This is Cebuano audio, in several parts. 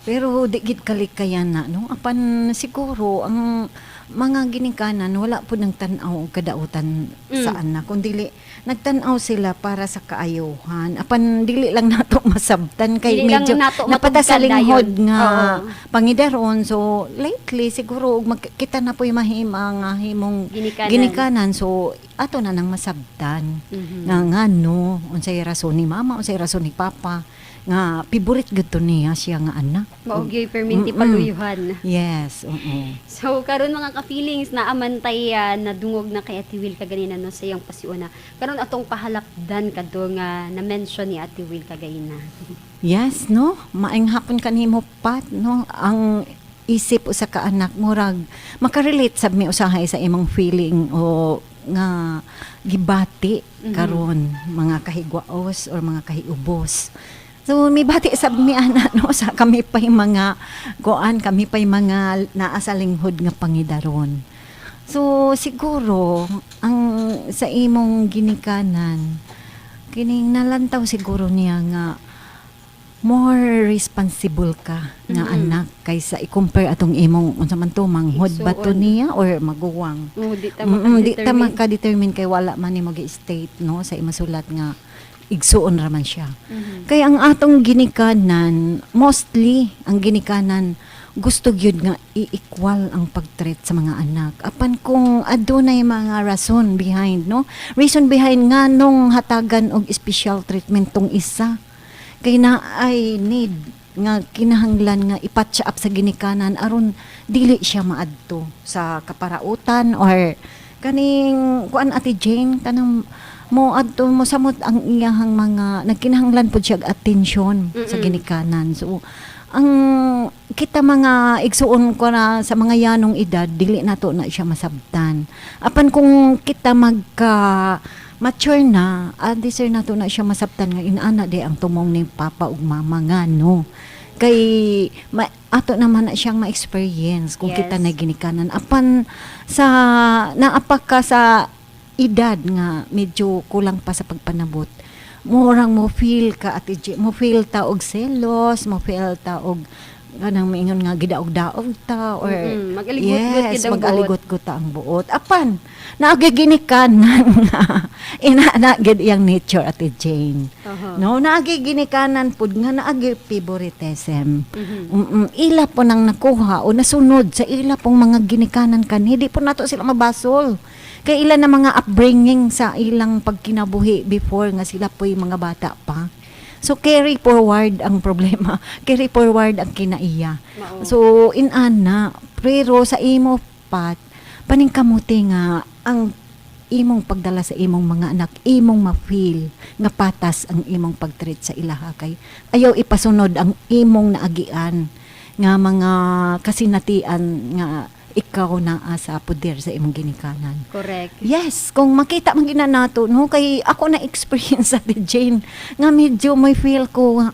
Pero di gid kalikayan na, no? Apan siguro ang mga ginikanan wala po ng tan-aw og kadautan sa anak, kung dili nagtan-aw sila para sa kaayuhan. Apan dili lang nato masabtan kay Dili lang medyo nato napata sa matugkad linghod dayon. Nga pangidaron. So lately siguro og kita na po'y mahima nga himong Ginikanan. Ginikanan, so ato na nang masabtan nga ngano, unsay rason ni mama, unsay rason ni papa nga favorite gud to niya siya nga anak. Mao gyud perminti paluyuhan. Yes, oo. So karon, mga ka-feelings, naamantay nadungog na kay Ate Will kaganina, no, sa iyang pasiuna. Karon atong pahalapdan kadto nga na-mention ni Ate Will kagaina. Yes, no? Maayong hapon kanimo, Pat, no? Ang isip usa ka anak, murag makarelate sab mi usahay sa imong feeling o nga gibati karon, mga kahigwaos or mga kahiubos. So may bati sab mi ana, no, sa kami pa yung mga goan, kami pa yung mga naa sa linghod nga pangidaron. So siguro ang sa imong ginikanan kining nalantaw siguro niya nga more responsible ka nga anak kaysa i-compare atong imong, unsa man to, manghod ba to Igsuon. Niya or maguwang. Oh, di ta Di ta maka-determine. maka-determine kay wala man nimo gi-state, no, sa imasulat nga igsuon ra man siya. Kaya ang atong ginikanan, mostly ang ginikanan gusto gyud nga i-equal ang pag-treat sa mga anak. Apan kung adunay mga rason behind, no? Reason behind nga nung hatagan og special treatment tong isa. Kay na ay need nga kinahanglan nga ipatch up sa ginikanan aron dili siya maadto sa kaparautan or kaning kuan, Ate Jane, kanang mo adto mo samot ang iyahang mga nagkinahanglan pud siya og atensyon sa ginikanan. So ang kita mga igsuon ko na sa mga yanong edad, dili nato na siya masabtan. Apan kung kita magka mature na, adi sir, nato na siya masabtan nga inana di ang tumong ni papa ug mama nga no, kay ato naman na siyang ma-experience kung kita na ginikanan. Apan sa naapak ka sa edad nga medyo kulang pa sa pagpanabot, murang mo feel ka, Ate G, mo feel ta og selos, mo feel ta og kanang maingon nga gidaog-daog ta or Mag-aligot-got yes, gid ang buot. Mag-aligot-got ta ang buot. Apan nagiginikanan nga ina gid iyang nature, Ate Jane. No, nagiginikanan pud nga naagi favoritism. Ila po nang nakuha o nasunod sa ila pong mga ginikanan kanhi, di po nato sila mabasol. Kay ila na mga upbringing sa ilang pagkinabuhi before nga sila po'y mga bata pa. So carry forward ang problema, carry forward ang kinaiya. Mao. So inana, pero sa imo, Pat, paningkamuti nga ang imong pagdala sa imong mga anak, imong ma-feel nga patas ang imong pagtreat sa ilaha kay ayaw ipasunod ang imong naagian nga mga kasinatian nga ikaw naa sa poder sa imong ginikanan. Yes, kung makita man gina nato, no, kay ako na experience, Ate Jane, nga medyo may feel ko nga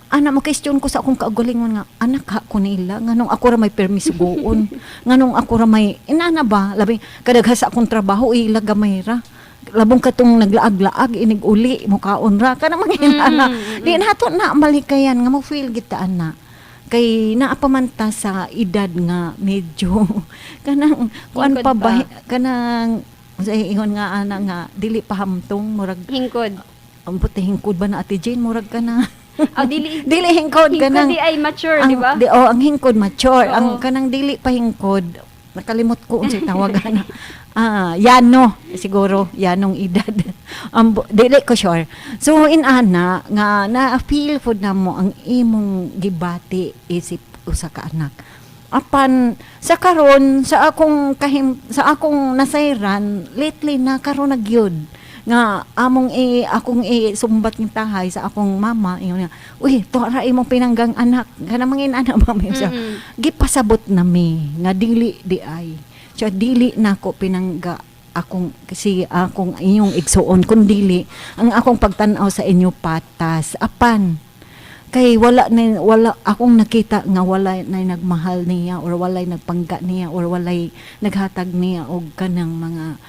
ana mo question ko sa akong kaugalingon nga anak ha ko nila, nganong ako ra may permiso goon, nganong ako ra may inana ba, labi kadagha sa akong trabaho ila gamay ra, labong katong naglaag-laag inig uli mukaon ra kana mga inana. Di nato na malikayan nga mo feel gid ta ana kay naa pa man ta sa edad nga medyo kanang kuan Hingkod pa ba, pa. Kanang sa ingon nga ana nga dili pa hamtong, murag Hingkod. Ang puti hingkod ba na, Ate Jane, murag ka na Oh, dili dili hingkod hingkod kanang di ay mature, ang, di ba? Di, oh, ang hingkod mature. Ang Oo. kanang dili pa hingkod, nakalimot ko unsay tawagan. Ah, yano siguro, yanong edad. Dili ko sure. So inana nga na feel food na mo ang imong gibati isip usa ka anak. Apan sa karon sa akong nasayran lately na karon na gyud nga among i akong i sumbat ng tahay sa akong mama, ingon niya, "Uy, to ra imong pinanggang anak," kana mga inana ba mi siya. Gipasabot na mi nga dili di ay siya, dili nako pinangga akong si akong inyong igsuon, kun dili ang akong pagtan-aw sa inyo patas. Apan kay wala na, wala akong nakita nga wala na nagmahal niya or walay nagpangga niya or walay naghatag niya og kanang mga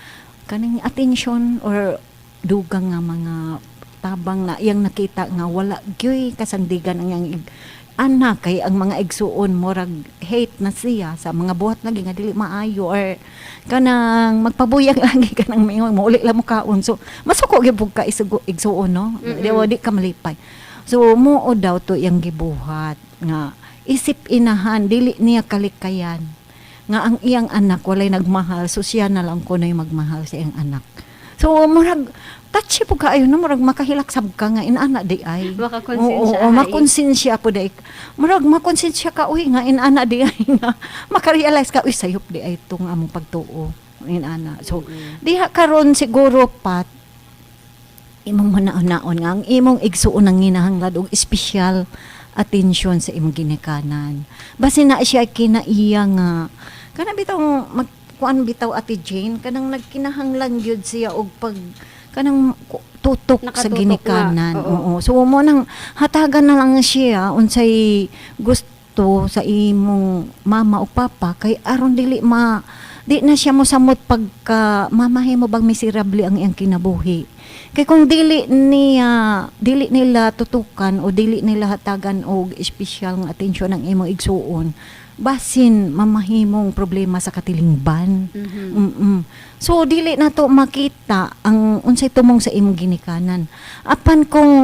kanang attention or dugang nga mga tabang na iyang nakita nga wala gyoy kasandigan ang iyang anak kay ang mga igsuon murag hate na siya sa mga buhat lagi nga dili maayo or kanang magpabuyag lagi, kanang maingon mouli lang mo kaon, so masuko gyud pud ka igsuon, no? Di ka malipay. So mao daw to iyang gibuhat nga isip inahan, dili niya kalikayan nga ang iyang anak walay nagmahal, so siya na lang kuno'y magmahal sa iyang anak. So murag touchy po kaayo, no? Murag makahilak sab ka nga inana diay. Makakonsensya Oo, ay. Makonsensya po diay. Murag makonsensya ka, uy, nga inana diay, nga makarealize ka, uy, sayop diay itong among pagtuo inana. So diha karon siguro pat imong hunahunaon nga ang imong igsuon ang ginahanglan og espesyal atensyon sa imong ginikanan. Basin na siya kinaiya nga kana bitaw mag kuan bitaw, Ate Jane, kanang nagkinahanglan gyud siya og pag kanang tutok sa Nakatutok ginikanan. nga, oo. Oo. So mo nang hatagan na lang siya unsay gusto sa imong mama o papa kay aron dili ma di na siya mosamot pagka mamahimo bang miserable ang iyang kinabuhi. Kay kung dili niya dili nila tutukan o dili nila hatagan og espesyal nga atensyon ang imong igsuon, basin mamahimong problema sa katilingban. So dili na to makita ang unsay tumong sa imong ginikanan. Apan kung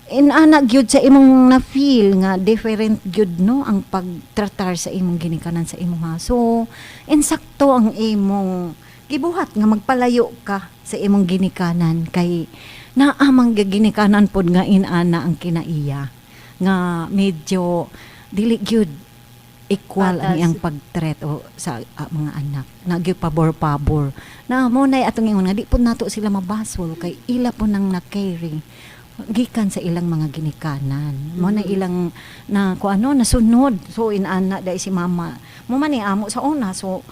inana gyud sa imong na feel nga different gyud, no, ang pagtratar sa imong ginikanan sa imong ha. So insakto ang imong gibuhat nga magpalayo ka sa imong ginikanan kay naamang ginikanan pod nga inana ang kinaiya nga medyo dili gyud equal ang Patas. iyang pagtreat o sa mga anak na gyud pabor-pabor na mo nay atong ingon nga di po nato sila mabasol kay ila po nang na-carry gikan sa ilang mga ginikanan mo na ilang na ku ano nasunod. So inana dai si mama mo man ni amo sa una. So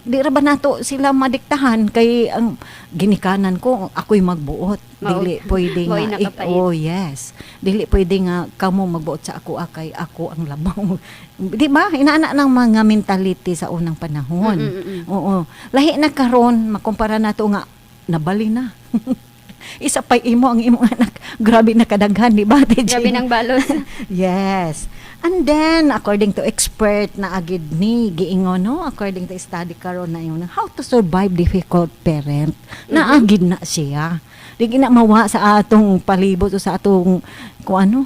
di ra ba nato sila madiktahan kay ang ginikanan ko ako'y magbuot? Dili pwede Mao'y nga nakapait. Oh yes, dili pwede nga kamo magbuot sa ako, kay ako ang labaw, di ba? Inaana ng mga mentality sa unang panahon. Oo, lahi na karon. Makumpara nato nga nabali na isa pa imo ang imong anak, grabe na kadaghan, di ba, Ate Grabe Jane? ng balos. Yes. And then, according to expert na agid ni giingon, no, according to study karon na yun, how to survive difficult parent, na agid na siya. Di gina mawa sa atong palibot o sa atong kung ano,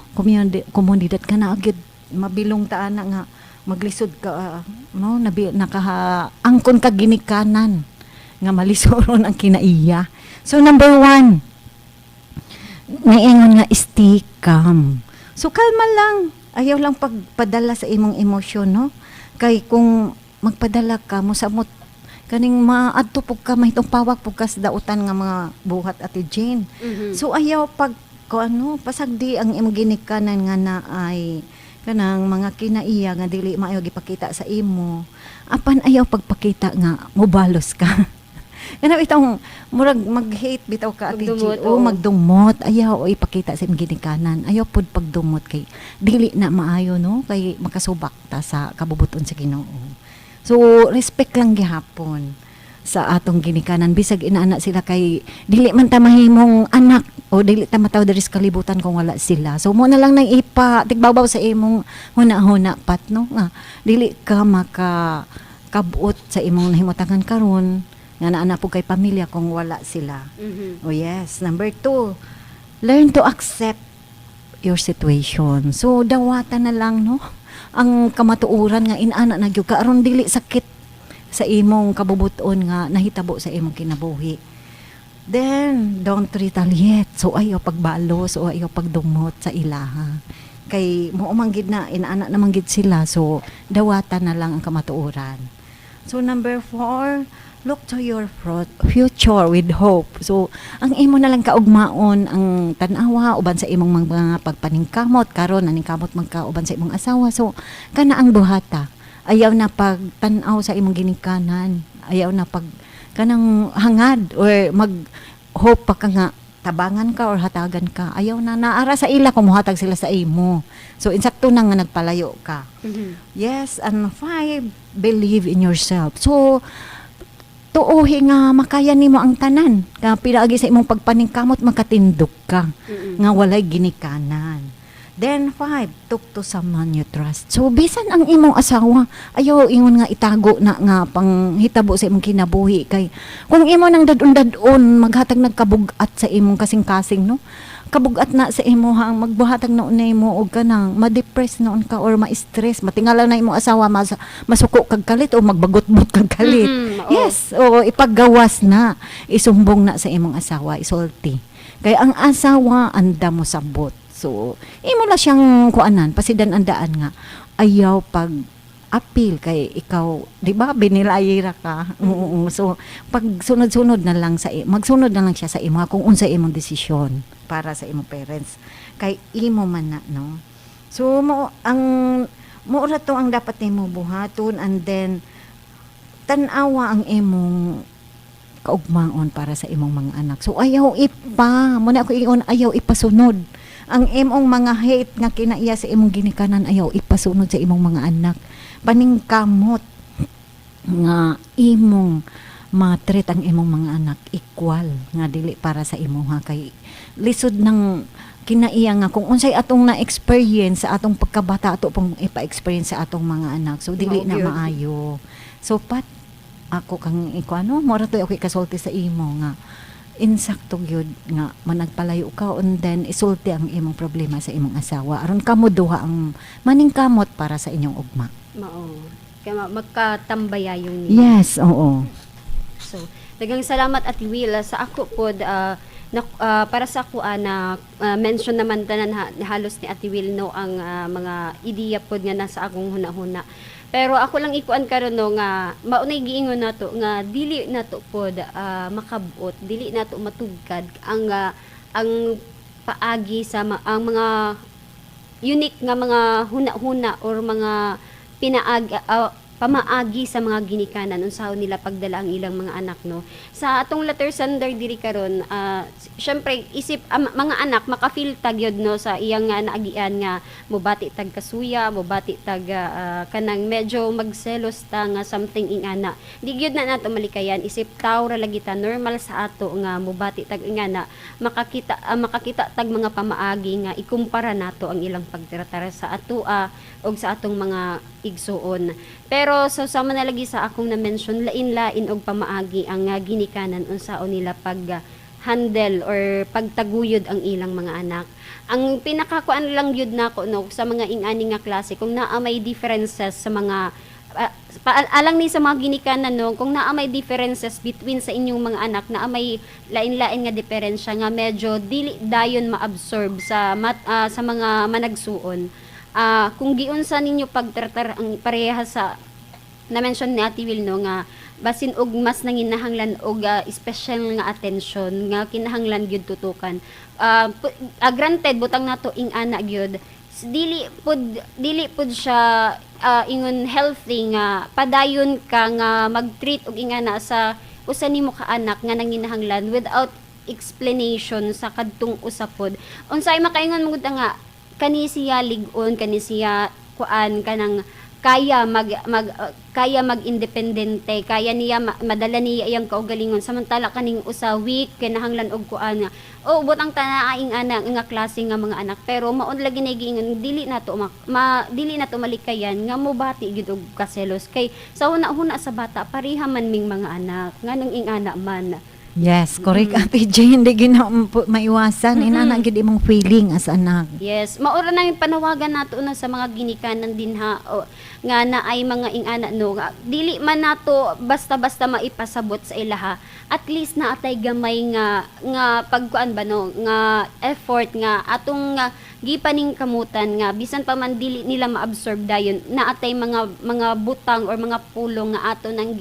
komunidad ka na agid mabilong ta ana nga maglisod ka, no, nabi nakaha angkon ka ginikanan nga malisuron ang kinaiya. So number one, niingon nga stay calm. So kalma lang. Ayaw lang pagpadala sa imong emosyon, no? Kay kung magpadala ka, mosamot kaning maadto pug ka, mahitong pawak pug ka sa dautan nga mga buhat, Ate Jane. So ayaw pag ko ano, pasagdi ang imong ginikanan nga na ay kanang mga kinaiya nga dili maayo gipakita sa imo. Apan ayaw pagpakita nga mobalos ka. Kana bitong murag mag-hate bitaw ka, Ate Magdumot, G. O oo. magdumot. Ayaw o ipakita sa imong ginikanan. Ayaw pud pagdumot kay dili na maayo, no, kay makasubak ta sa kabubuton sa Ginoo. So respect lang gihapon sa atong ginikanan bisag inaana sila kay dili man ta mahimong anak o dili ta mataw diri sa kalibutan kung wala sila. So mo na lang nang ipa tigbabaw sa imong huna-huna pat, no, nga dili ka maka kabuot sa imong nahimutangan karon nga naa na po kay pamilya kung wala sila. Oh yes, number two, learn to accept your situation. So dawatan na lang, no, ang kamatuoran nga inana na gyud ka aron dili sakit sa imong kabubuton nga nahitabo sa imong kinabuhi. Then, don't retaliate. So, ayaw pagbalos o ayaw pagdumot sa ilaha. Kay mo man gid na, inaana naman gid sila. So, dawatan na lang ang kamatuoran. So, number four, look to your future with hope. So, ang imo na lang kaugmaon ang tan-awa uban sa imong mga pagpaningkamot karon, naningkamot man ka uban sa imong asawa. So, kana ang buhata. Ayaw na pagtan-aw sa imong ginikanan. Ayaw na pag kanang hangad or mag hope pa ka nga tabangan ka or hatagan ka. Ayaw na, naara sa ila kung muhatag sila sa imo. So insakto na nga nagpalayo ka. Yes, and five, believe in yourself. So, tuohi nga makaya nimo ang tanan. Ka pinaagi sa imong pagpaningkamot makatindog ka nga walay ginikanan. Then five, talk to someone you trust. So bisan ang imong asawa, ayaw ingon nga itago na nga panghitabo sa imong kinabuhi kay kung imo nang dadon-dadon, maghatag nagkabugat sa imong kasing-kasing, no? Kabugat na sa imo ha, magbuhatag na unay mo og kanang ma-depress noon ka or ma-stress, matingala na imong asawa, masuko kag kalit o magbagot-bot kag kalit. Oo. Yes, oo, ipagawas na, isumbong na sa imong asawa, isulti. Kay ang asawa anda mo sabot. So, imo na siyang kuanan, pasidan andaan nga ayaw pag appeal kay ikaw, 'di ba, binilayira ka. Oo. So, pag sunod-sunod na lang sa magsunod na lang siya sa imo kung unsa imong desisyon para sa imong parents. Kay imo man na, no. So, mo ang mo ra to ang dapat nimo buhaton, and then tan-awa ang imong kaugmaon para sa imong mga anak. So ayaw ipa, mo na ako ingon, ayaw ipasunod. Ang imong mga hate nga kinaiya sa imong ginikanan, ayaw ipasunod sa imong mga anak. Paningkamot nga imong ma-treat ang imong mga anak equal nga dili para sa imuha kay lisod ng kinaiya nga kung unsay atong na-experience sa atong pagkabata, ato pong ipa-experience sa atong mga anak. So dili Mao na gyud. maayo. So pat ako kang ikuano, mo ra to ako ikasulti sa imo nga insakto gyud nga managpalayo ka, and then isulti ang imong problema sa imong asawa aron kamo duha ang maningkamot para sa inyong ugma. Mao. Kaya magkatambaya yung ninyo. Yes, oo. So, daghang salamat, Ate Will. Sa ako pod, na, para sa ako, na mention naman tanan halos ni Ate Will, no, ang mga ideya pod nga nasa akong hunahuna. Pero ako lang ikuan karon, no, nga maunay giingon nato nga dili nato pod makabot, dili nato matugkad ang paagi sa ang mga unique nga mga huna-huna or mga pinaag pamaagi sa mga ginikanan unsaon nila pagdala ang ilang mga anak, no. Sa atong letter sender diri karon, syempre isip mga anak, maka-feel ta gyud, no, sa iyang nga naagian nga mobati tag kasuya, mobati tag kanang medyo magselos ta nga something ingana. Di gyud na nato malikayan, isip tawo ra lagi ta, normal sa ato nga mobati tag ingana, makakita tag mga pamaagi nga ikumpara nato ang ilang pagtratar sa atoa og sa atong mga igsuon. Pero so sama na lagi sa akong na-mention, lain-lain og pamaagi ang ginikanan unsaon nila pag handle or pagtaguyod ang ilang mga anak. Ang pinakakuan lang gyud nako, no, sa mga ingani nga klase, kung naa may differences sa mga alang ni sa mga ginikanan, no, kung naa may differences between sa inyong mga anak, naa may lain-lain nga diferensya nga medyo dili dayon maabsorb sa mga managsuon, kung giunsa ninyo pagtratar ang pareha sa na-mention ni Ate Will, no, nga basin og mas nanginahanglan og special nga attention nga kinahanglan gyud tutukan. Granted, butang nato ing-ana gyud, dili pud siya ingon healthy nga padayon ka nga mag-treat og ingana sa usa nimo ka anak nga nanginahanglan without explanation sa kadtong usa pod. Unsay makaingon mo nga kani siya lig-on, kani siya kuan, kanang kaya mag-independente, kaya niya madala niya iyang kaugalingon, samantala kaning usa weak, kinahanglan og kuan nga o butang tanaing ana nga klase nga mga anak. Pero maon lagi na giingon, dili nato malikayan nga mobati gyud og kaselos kay sa huna-huna sa bata, pareha man ming mga anak, nganong ing-ana man. Yes, correct, Ate Jane. Hindi gina maiwasan. Inana gid imong feeling as anak. Yes, maura na yung panawagan nato na sa mga ginikanan din ha o, nga naay mga ingana, no, nga dili man nato basta-basta maipasabot sa ilaha. At least na atay gamay nga nga pagkuan ba, no, nga effort nga atong nga gipaning kamutan nga bisan pa man dili nila maabsorb dayon, na atay mga butang or mga pulong nga ato nang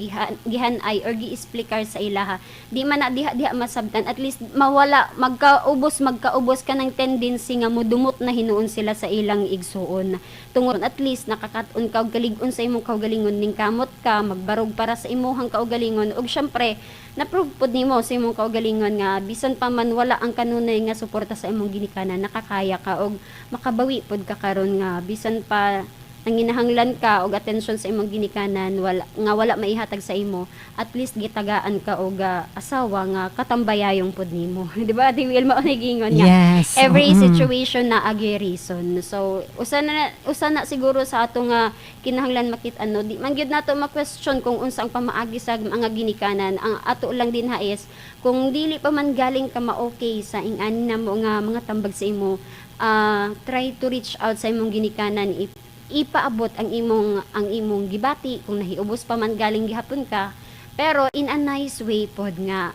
gihanay or gi-explicar sa ilaha. Di man na diha diha masabtan, at least mawala, magkaubos magkaubos ka ng tendency nga mudumot na hinuon sila sa ilang igsuon tungod at least nakakat-on ka og kalig-on sa imong kaugalingon, ning kamot ka magbarog para sa imuhang kaugalingon, ug syempre na-prove pod nimo sa imong kaugalingon nga bisan pa man wala ang kanunay nga suporta sa imong ginikanan, nakakaya ka og makabawi pod ka karon nga bisan pa Nanginahanglan ka og atensyon sa imong ginikanan wala nga wala maihatag sa imo, at least gitagaan ka og asawa nga katambayayong pod nimo, di ba, Ate Will? Mao na giingon nga every situation naa gyud reason. So usa na siguro sa ato nga kinahanglan makit ano, di man gyud nato ma-question kung unsa ang pamaagi sa mga ginikanan. Ang ato lang din ha is kung dili pa man galing ka ma-okay sa ing-ani namo nga mga tambag sa imo, try to reach out sa imong ginikanan, ipaabot ang imong gibati kung nahiubos pa man galing gihapon ka, pero in a nice way pod nga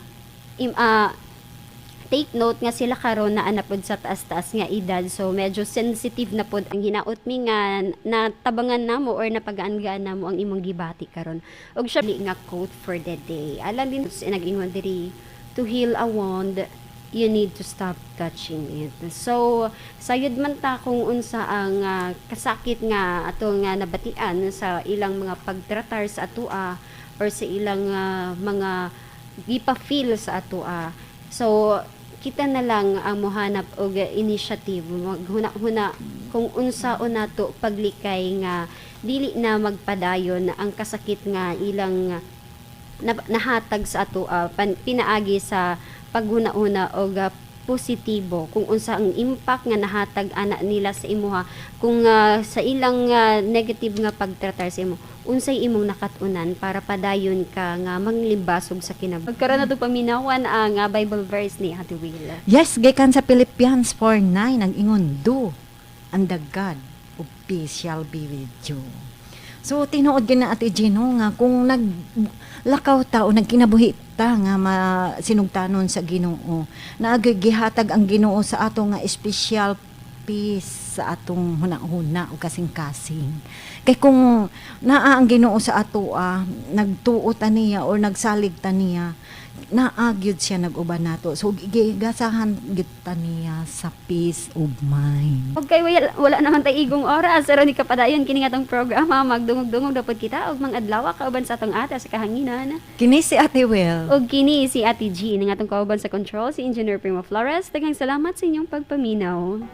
take note nga sila karon naa na pod sa taas-taas nga edad, so medyo sensitive na pod ang hinaot mi nga natabangan namo or napagaan-gaan namo ang imong gibati karon. Og siya nga quote for the day, alam din nag-ingon diri, "To heal a wound, you need to stop touching it." So sayod man ta kung unsa ang kasakit nga ato nga nabatian sa ilang mga pagtratar sa atoa or sa ilang mga gipa-feel sa atoa. So kita na lang ang mohanap og initiative, maghuna-huna kung unsa o nato paglikay nga dili na magpadayon ang kasakit nga ilang nahatag sa ato pinaagi sa paghuna-huna og positibo kung unsa ang impact nga nahatag ana nila sa imuha. Kung sa ilang negative nga pagtratar sa imo, unsay imong nakat-unan para padayon ka nga manglimbasog sa kinabuhi. Pagkaron nato paminawan ang Bible verse ni Ate Will. Yes, gikan sa Philippians 4:9 ang ingon, "Do, and the God of peace shall be with you." So tinuod gyud na, Ate Gino, nga kung naglakaw ta o nagkinabuhi ta nga masinugtanon sa Ginoo, nagigihatag ang Ginoo sa ato nga special peace sa atong huna-huna o kasing-kasing. Kay kung naa ang Ginoo sa ato, nagtuo ta niya or nagsalig ta niya, naa gyud siya nag-uban nato. So gigasahan gyud ta niya sa peace of mind. Okay, wala naman tay igong oras. Pero ni kapadayon kini nga atong programa, magdungog-dungog dapat kita og mga adlaw kauban sa atong ate sa kahanginan. Kini si Ate Will. Og kini si Ate G, nga atong kauban sa control si Engineer Primo Flores. Daghang salamat sa inyong pagpaminaw.